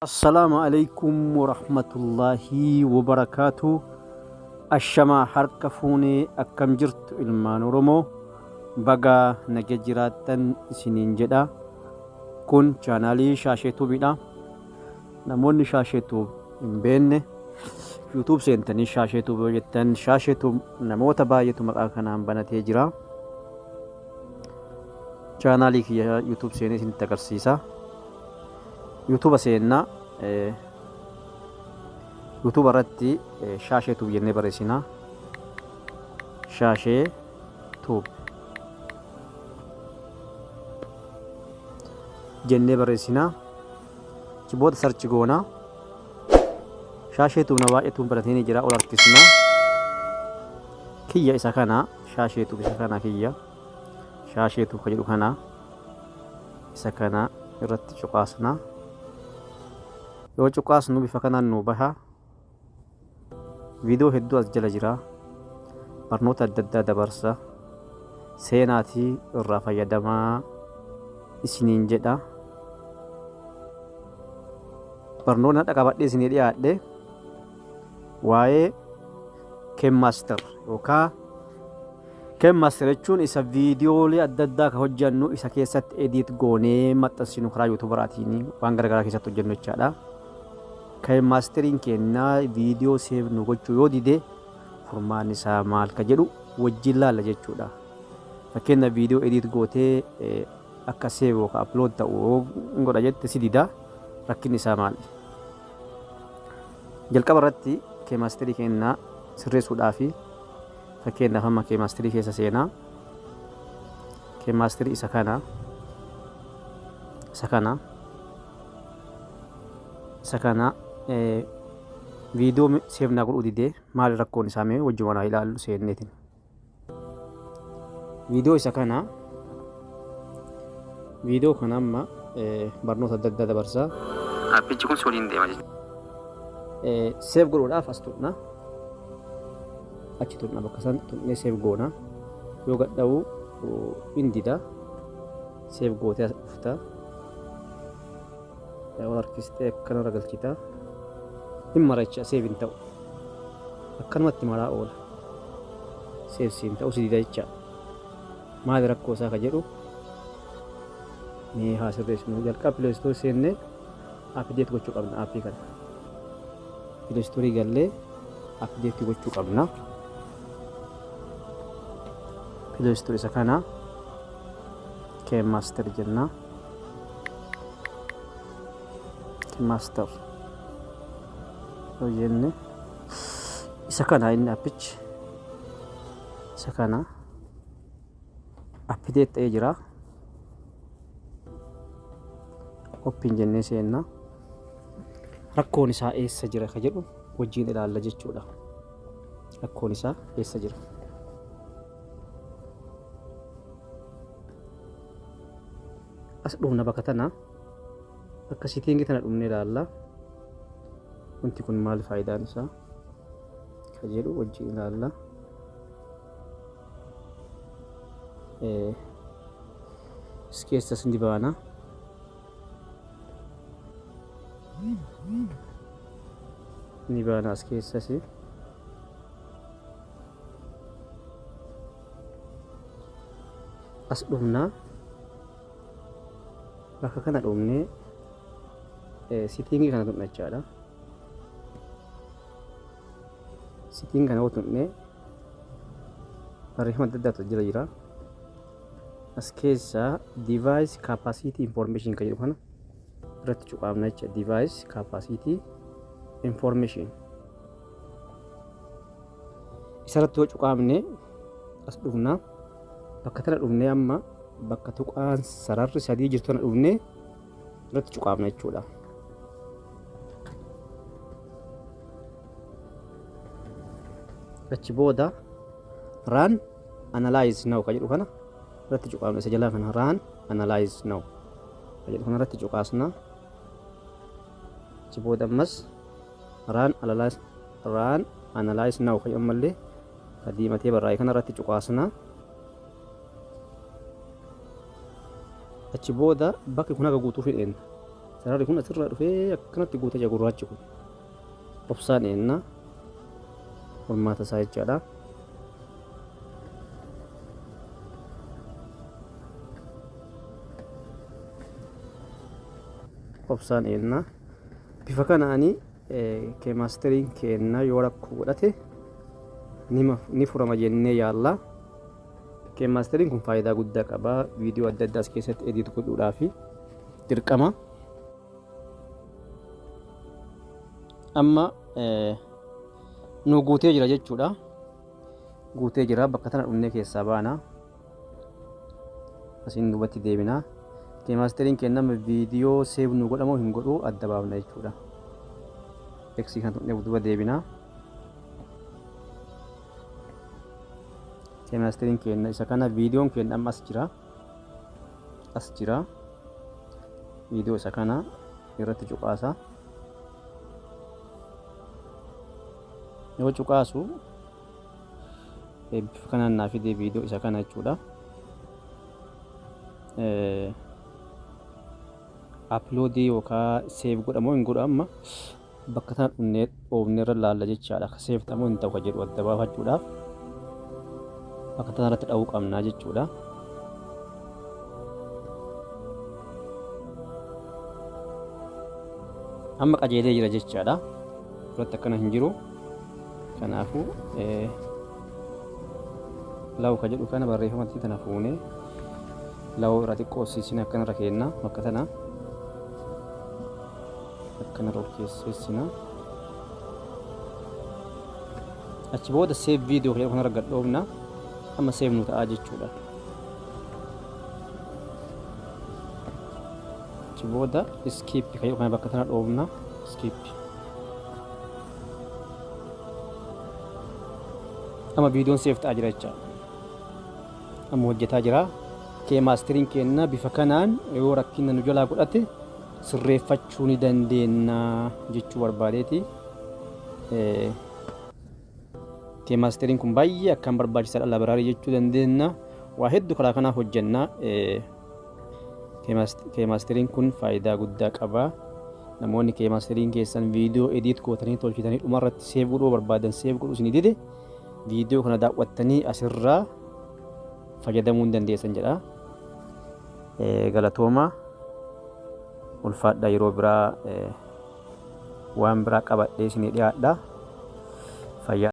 Assalaamu alaikum warahmatullaahi wabarakaatu. Ashamaa, harka fuunee, akkam jirtu ilmaan Oromoo? Bagaa naga jiraattan isiniin jedha. Kun chaanaalii Shaashee Tuubiidha. Namoonni Shaashee Tuub hin beekne, YouTube seentanii Shaashee Tuub yoo jettan, Shaashee Tuub namoota baay'eetu maqaa kanaan banatee jira. Chaanaalii kiyya YouTube seenee isinitti agarsiisa. YouTube seennaa, YouTube irratti Shaashee Tuub jennee barreessina. Shaashee Tuub jennee barreessina. Achi booda search goona. Shaashee Tuub na baay'eetu banatee ni jira, ol harkisna. Kiyya isa kana, Shaashee Tuub isa kana kiyya. Shaashee Tuub ka jedhu kana, isa kana irratti cuqaasna. Yoo cuqaasnu bifa kanaan nuu baha. Viidiyoo hedduu as jala jira. Barnoota adda addaa dabarsa. Seenaatii irraa fayyadamaa isiniin jedha. Barnoonni hadha qabadhee isinii dhiyaadhe waa'ee KineMaster yookaan KineMaster jechuun isa viidiyoolee adda addaa kan hojjennu, isa keessatti edit goonee maxxansinu, karaa YouTuberaatiin waan garaagaraa keessatti hojjennu jechaadha. KineMasteriin keenya viidiyoo save nu gochuu yoo dide furmaanni isaa maal ka jedhu wajjin laalla jechuudha. Fakkeenya, viidiyoo edit gootee akka save yookaan upload ta'u yoo godha jette si dida, rakkinni isaa maali? Jalqaba irratti KineMasterii keenya sirreessuudhaafi, fakkeenyaaf amma KineMasterii keessa seenaa. KineMasterii isa kana, isa kana, isa kana viidiyoo save naa godhuu didee, maali rakkoon isaa? Mee wajjin waan ilaallu seenneetiin. Viidiyoo isa kana, viidiyoo kana amma barnoota adda addaa dabarsaa. Aappichi kun si waliin deema jechuudha. Save godhuudhaaf as tuqna. Achi tuqna, bakka san tuqnee save goona. Yoo gadha'u in dida. Save gootee as dhufta. Ol harkistee akkanarra galchita. Hin maracha, save hin ta'u. Akkanumatti maraa oola. Save siin ta'u, si dida jecha. Maali rakkoo isaa ka jedhu mee haa sirreessinu. Jalqaba Play Store seennee update gochuu qabna aappii kana. Play Store gallee update gochuu qabna. Play Store isa kana KineMaster jenna. KineMaster yoo jenne isa kana, inni appichi isa kana update ta'ee jira. Open jennee seenna. Rakkoon isaa eessa jira ka jedhu wajjin ilaalla jechuudha. Rakkoon isaa eessa jira? As dhufna, bakka tana, bakka settingii tana dhufnee ilaalla. Wanti kun maal faayidaan isaa ka jedhu wajjin ilaalla. As keessas ni baana. Ni baana as keessas. As dhufna. Bakka kana dhufnee settingii kana tuqna jechaadha. Setting kana yoo tuqne barreeffama adda addaatu jira jira. As keessa device capacity information kan jedhu kana irratti cuqaamna jecha, device capacity information. Isarratti yoo cuqaamne as dhufna. Bakka tana dhufnee amma bakka tuqaan sararri sadii jirtu tana dhufnee irratti cuqaamna jechuudha. Achi booda "run analyze now" ka jedhu kana irratti cuqaamna. Isa jalaa kana, "run analyze now" ka jedhu kana irratti cuqaasna. Achi booda ammas "run analyze now" ka jedhu ammallee ka diimatee barraa'e kana irratti cuqaasna. Achi booda bakki kun haga guutuu fidheen Sararri kun asirraa dhufee akkanatti guuta jira gurraachi kun. Obsaan eenna furmaata isaa jechaadha. Obsaan eenna. Bifa kanaani KineMasteriin keenna yoo rakkoo godhate ni furama jennee yaalla. KineMasteriin kun faayidaa guddaa qaba. Viidiyoo adda addaas keessatti edit godhuudhaaf dirqama. Amma nu guutee jira jechuudha. Guutee jira, bakka tana dhumnee keessaa baana. Asiin duubatti deebina. KineMasteriin kennama viidiyoo save nu godhamoo hin godhu adda baafna jechuudha. Eksii kan tuqnee duuba deebina. KineMasteriin kenna isa kana, viidiyoon kenna amma as jira. As jira. Viidiyoo isa kana irratti cuqaasa. Yoo cuqaasu bifa kanaan naa fidee viidiyoo isa kana jechuudha. Uploadii yookaan save godhamoo hin godhu amma bakka tana dhumnee dhoofnee irra laalla jechaadha. Save ta'amoo hin ta'u ka jedhu adda baafachuudhaaf bakka tana irratti dha'uu qabnaa jechuudha. Amma qajeelee jira jechaadha. Duratti akkana hin jiru. Kanaafuu law ka jedhu kana barreeffamatti tana fuunee law irra xiqqoosiisina akkanarra kenna, bakka tana akkanarra ol keesseessina. Achi booda save video jedhu kanarra gad dhoofna. Amma save nu ta'aa jechuudha. Achi booda skip ka jedhu kana bakka tana dhoofna, skip. Amma viidiyoon save ta'aa jira jechaadha. Amma hojjetaa jira. KineMasteriin kenna bifa kanaan yoo rakkina nu jalaa godhate sirreeffachuu ni dandeenya jechuu barbaadeeti. KineMasteriin kun baay'ee akkaan barbaachisaadha, library jechuu dandeenya. Waa hedduu karaa kanaa hojjenna. KineMasteriin kun faayidaa guddaa qaba. Namoonni KineMasteriin keessan viidiyoo edit gootanii tolchitanii dhumarratti save godhuu barbaadan, save godhuu isinii dide, viidiyoo kana daawwattanii asirraa fayyadamuu hin dandeessan jedha. Galatooma, ulfaadha, yeroo biraa waan biraa qabadhee isinii dhiyaadha. Fayyaa.